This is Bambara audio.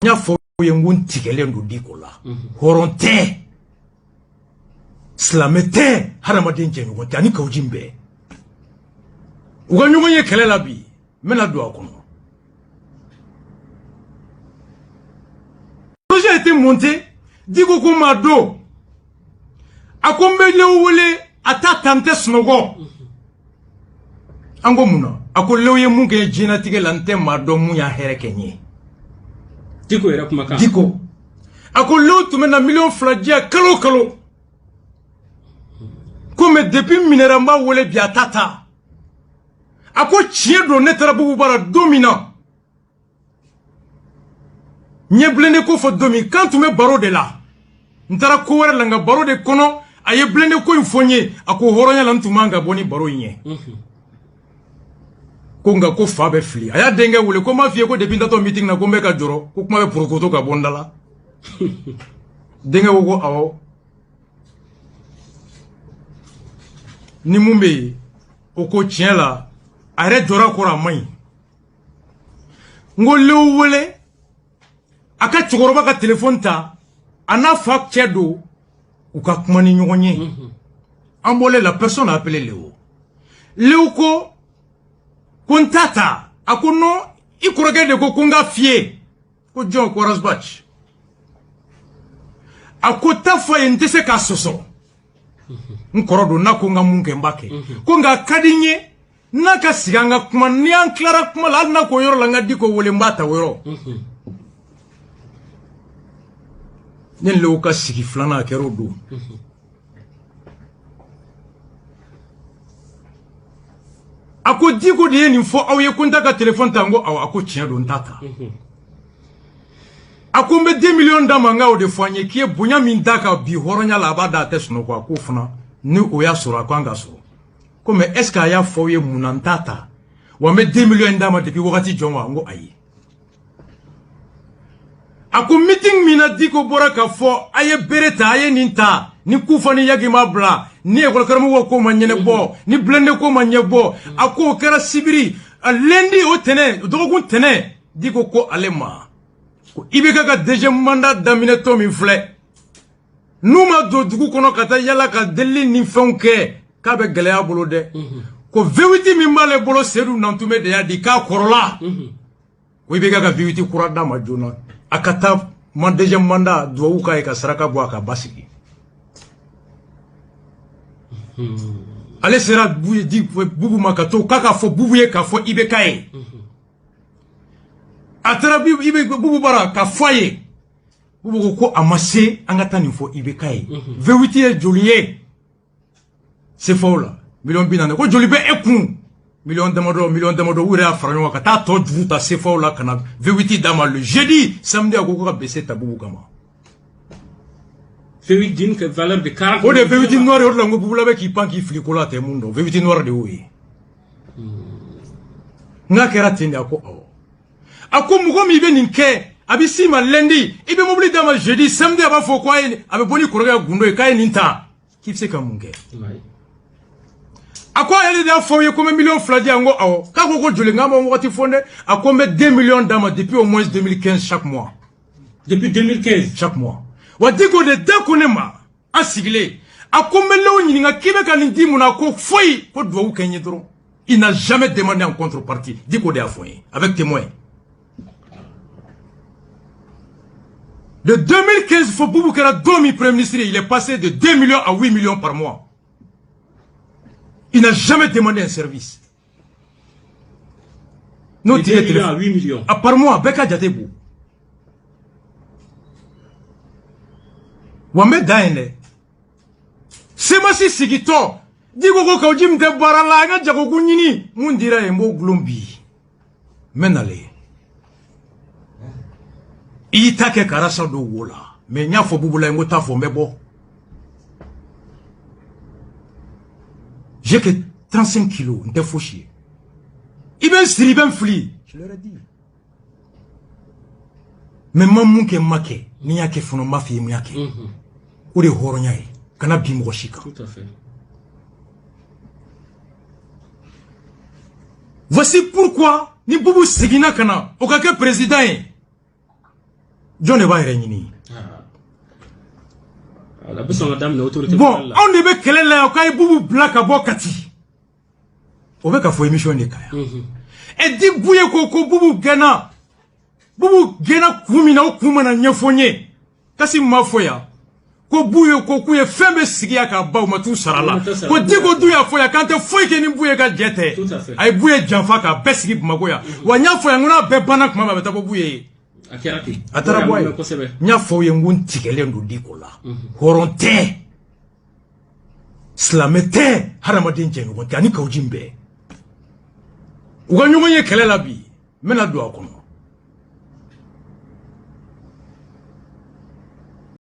N y'a fɔ ye, n ko n tigɛlen don Diko la. Hɔrɔn tɛ, silamɛ tɛ, hadamaden jɛɲɔgɔn tɛ. Ani Kaou Djim bɛɛ u ka ɲɔgɔn ye kɛlɛ la bi, n bɛna don a kɔnɔ. Projet a été monté. Diko ko ma don, a ko n bɛ Léo wele, a t'a ta, n tɛ sunɔgɔ. An ko mun na? A ko Léo ye mun kɛ diɲɛlatigɛ la, n tɛ maa dɔn mun y'a hɛrɛ kɛ n ye. Diko yɛrɛ kumakan. Diko a ko Léo tun bɛ na miliyɔn 2 diya kalo o kalo ko, mais depuis n minɛra, n b'a wele bi, a t'a ta. A ko tiɲɛ don, ne taara Bubu bara don min na, n ye blindé ko fɔ don min, k'an tun bɛ baro de la, n taara ko wɛrɛ la, nka baro de kɔnɔ a ye blindé ko in fɔ n ye. A ko hɔrɔnya la, n tun man ka bɔ ni baro in ye. Ko nka ko fa bɛ fili, a y'a denkɛ wele ko n m'a f'i ye ko depuis n tatɔ meeting na, ko n bɛ ka jɔrɔ ko kuma bɛ porokoto ka bɔ n da la. Denkɛ ko ko awɔ, ni mun bɛ yen. O ko tiɲɛ la, a yɛrɛ jɔra kɔrɔ, a man ɲi. N ko Léo wele, a ka cɛkɔrɔba ka telefɔni ta, a n'a fa cɛ don, u ka kuma ni ɲɔgɔn ye. An bɔlen la, personne n'a appelé Léo. Léo ko ko n t'a ta. A ko non, i kɔrɔkɛ de ko ko n ka f'i ye. Ko jɔn? Ko Ras Bath. A ko ta fɔ a ye, n tɛ se k'a sɔsɔ, n kɔrɔ don, n'a ko n ka mun kɛ, n b'a kɛ. Ko nka a ka di n ye n'a ka sigi an ka kuma, ni an tilara kuma la, hali n'a ko yɔrɔ la n ka Diko wele, n b'a ta o yɔrɔ. Ne ni Léo ka sigi filanan, a kɛra o don. A ko Diko de ye nin fɔ aw ye ko n t'a ka telefɔni ta? N ko awɔ. A ko tiɲɛ don, n t'a ta. A ko n bɛ 2 millions d'a ma, n k'o de fɔ an ye k'i ye bonya min d'a kan bi hɔrɔnya la, a b'a da, a tɛ sunɔgɔ. A k'o fana ni o y'a sɔrɔ, a ko an ka sɔrɔ ko, mais est ce que a y'a fɔ aw ye mun na n t'a ta wa, n bɛ 2 millions d'a ma depuis wagati jɔn wa? N ko ayi. A ko meeting min na Diko bɔra k'a fɔ a ye bere ta, a ye nin ta, ni Kufa ni Yagi ma bila, ni école karamɔgɔ ko ma ɲɛnabɔ, ni blindé ko ma ɲɛbɔ, a ko o kɛra sibiri, lundi, o tɛnɛ dɔgɔkun tɛnɛ. Diko ko ale ma ko IBK ka deuxième mandat daminɛtɔ min filɛ, n'u ma don dugu kɔnɔ ka taa yala ka delili ni fɛnw kɛ, k'a bɛ gɛlɛya bolo dɛ. Ko V8 min b'ale bolo, Seydou Nantoumé de y'a di, k'a kɔrɔla. Ko IBK ka V8 kura d'a ma joona, a ka taa ma deuxième mandat duwawu k'a ye, ka saraka bɔ, a ka basigi. Ale sera Bubu ma ka to k'a ka fɔ Bubu ye k'a fɔ IBK ye. A taara Bubu bara ka fɔ a ye. Bubu ko ko a ma se an ka taa nin fɔ IBK ye. V8 ye joli ye CFAO la? Miliyɔn 40. Ko joli bɛ e kun? Miliyɔn damadɔ, miliyɔn damadɔ. U yɛrɛ y'a fara ɲɔgɔn kan ka taa tɔ juru ta CFAO la ka na V8 d'a ma le jeudi. Samedi, a ko ko ka bese ta Bubu kama. V8 d'une valeur de 40. O de V8 noir, o de la n ko Bubula bɛ k'i pan k'i fili ko la, a tɛ mun dɔn. V8 noir de y'o ye. N k'a kɛra ten de? A ko awɔ. A ko mɔgɔ min bɛ nin kɛ, a bɛ s'i ma lundi, i bɛ mobili d'a ma jeudi, samedi a b'a fɔ ko a ye, a bɛ bɔ ni kɔrɔkɛ ka gundo ye k'a ye nin ta, k'i bɛ se ka mun kɛ? A ko a yɛrɛ de y'a fɔ aw ye ko n bɛ miliyɔn 2 di yan? N ko awɔ. K'a ko ko joli? N k'a ma wagati fɔ dɛ. A ko n bɛ 2 millions d'a ma depuis au moins 2015, chaque mois. Depuis 2015. Chaque mois. Wa Diko de da ko ne ma, an sigilen, a ko n bɛ Léo ɲininka k'i bɛ ka nin di mun na? Ko foyi, ko duwawu kɛ n ye dɔrɔn. Il n'a jamais demandé en contrepartie. Diko de y'a fɔ n ye avec témoin. De 2015 fo Boubou kɛra don min premier ministre, il est passé de 2 millions à 8 millions par mois. Il n'a jamais demandé un service. N'o tigi ye téléphone 8 millions. A par mois, bɛɛ ka jate bɔ. Wa n bɛ dan yen dɛ. CMAS sigitɔ, Diko ko Kaou Djim tɛ baara la, an ka jagokun ɲini. Mun dira yen, n b'o gulon bi. N bɛ nalen. I y'i ta kɛ karasa don wo la. Mais n y'a fɔ Boubou la, n ko t'a fɔ, n bɛ bɔ. J'ai que 35 kilos, n tɛ fosi ye. I bɛ n siri, i bɛ n fili. Je leur ai dit. Mais n ma mun kɛ, n ma kɛ. Ni n y'a kɛ fana, n b'a f'i ye n y'a kɛ. O de ye hɔrɔnya ye. Kana bin mɔgɔ si kan. Tout à fait. Voici pourquoi ni Boubou seginna ka na, o ka kɛ président ye. Jɔn de b'a yɛrɛ ɲini? A bɛ sɔn ka daminɛ autorité. Bon, anw de bɛ kɛlɛ la yan k'a ye Bubu bila ka bɔ Kati. O bɛ ka fɔ émission de kan yan. Ɛ, di Buye ko Bubu gɛnna. Bubu gɛnna kun min na, o kun mana ɲɛfɔ n ye. Kasi ma fɔ yan ko Buye ko k'u ye fɛn bɛɛ sigi yan k'a ban, u ma t'u sara la. Ko Diko dun y'a fɔ yan k'an tɛ foyi kɛ ni Buye ka jɛ tɛ. A ye Buye janfa k'a bɛɛ sigi Bamakɔ yan. Wa n y'a fɔ yan ko n'a bɛɛ banna tuma min, a bɛ taa bɔ Buye ye. A kɛra ten. A taara bɔ a ye. N y'a fɔ aw ye n ko n tigɛlen don Diko la. Hɔrɔn tɛ, silamɛ tɛ, hadamaden jɛɲɔgɔn tɛ, ani Kawu Jim bɛɛ u ka ɲɔgɔn ye kɛlɛ la bi. N bɛna don a kɔnɔ.